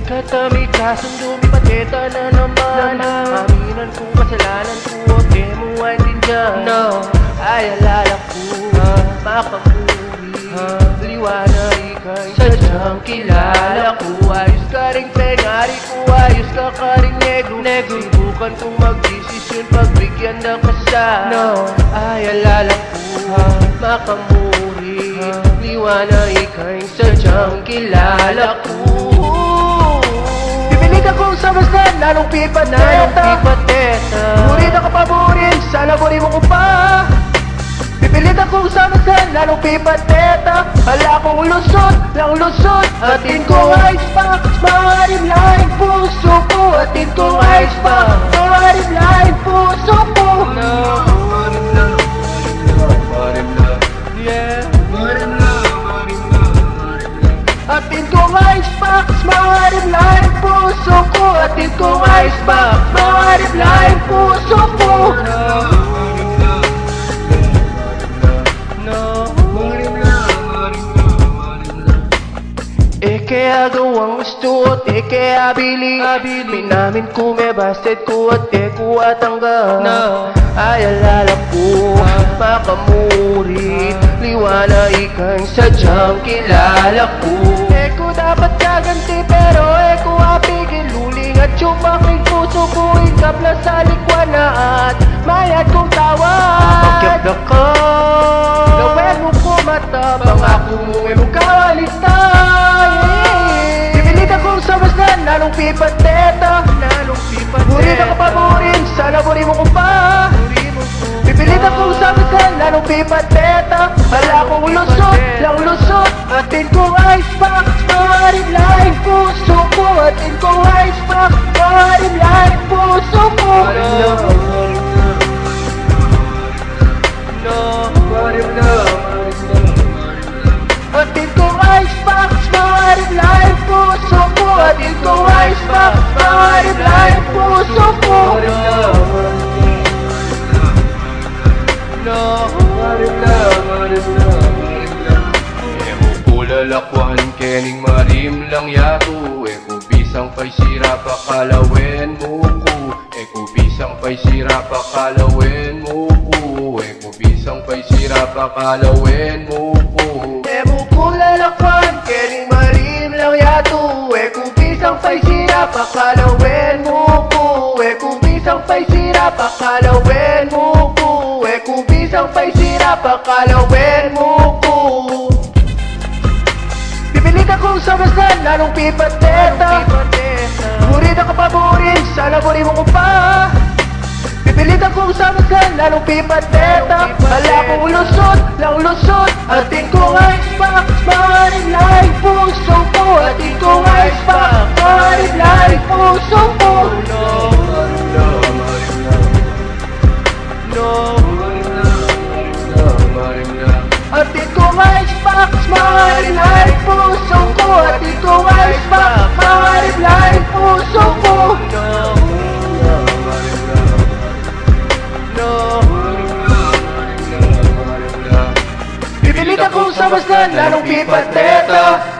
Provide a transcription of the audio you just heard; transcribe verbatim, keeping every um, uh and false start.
Katami kasundung pateta na naman. Aminan kung kasalanan ku, o te mu aintindian. Ay, alala ku, makamuri, liwa na ikang sadyang kilala ku. Ayus ka ring pengari ku, ayus ka karing negru. Sinubukan kung magdesisyun, pagbigyan da ka sa. Ay, alala ku, makamuri, liwa na ikang sadyang kilala ku. Pipilitan kung samasdan, lalung pipateta. Muri da ka pa burin, sana buri mu ku pa. Pipilitan kung samasdan, lalung pipateta. Ala kung lusot, lang lusot. Atin kung ice pack, marimla ing pusu ku. Atin kung ice pack, marimla ing pusu ku. Yeah. Atin kung ice pack, marimla ing pusu ku. Atin kung ice pack, marimla ing pusu ku. E ke agawang gustu, e ke abili. Minamin ku me basted ku at e ku atangga. Ay, alala ku, makamuri, liwa na ikang sadyang kilala ku. E ku dapat gaganti, pero e ku apigil. Uling atiu makling pusu ku, ingkap la sa likwan na at mayad kung tawad. Pakyap da ka. Lawen mu ku mata, pangaku mu e mu kawalitan. Pipilitan kung samasdan, lalung pipateta. Muri da ka pa burin, sana buri mu ku pa. Pipilitan kung samasdan, lalung pipateta. Ala kung lusot, lang lusot. Atin kung ice pack, marimla ing pusu ku. Atin kung ice pack, marimla ing pusu ku. Atin kung ice pack, marimla ing pusu ku. Atin kung ice pack, marimla ing pusu ku. E mu ku lalakwan kening marimlang yatu. E ku bisang paisira, pakalawen mu ku. E ku bisang paisira, pakalawen mu ku. E ku bisang paisira, pakalawen mu ku. E mu ku lalakwan kening marimlang yatu. E ku bisang paisira, pakalawen mu ku. E ku bisang paisira, pakalawen mu ku. E ku bisang paisira, pakalawen mu ku. Pipilitan kung samasdan, lalung pipateta. Muri da ka pa burin, sana buri mu ku pa. Pipilitan kung samasdan, lalung pipateta. Ala kung lusot, lang lusot. Atin kung ice pack, marimla ing pusu ku. Atin kung ice pack, marimla ing pusu ku. Atin kung ice pack, marimla ing pusu ku. Atin kung ice pack, marimla ing pusu ku. Pipilitan kung samasdan, lalung pipateta.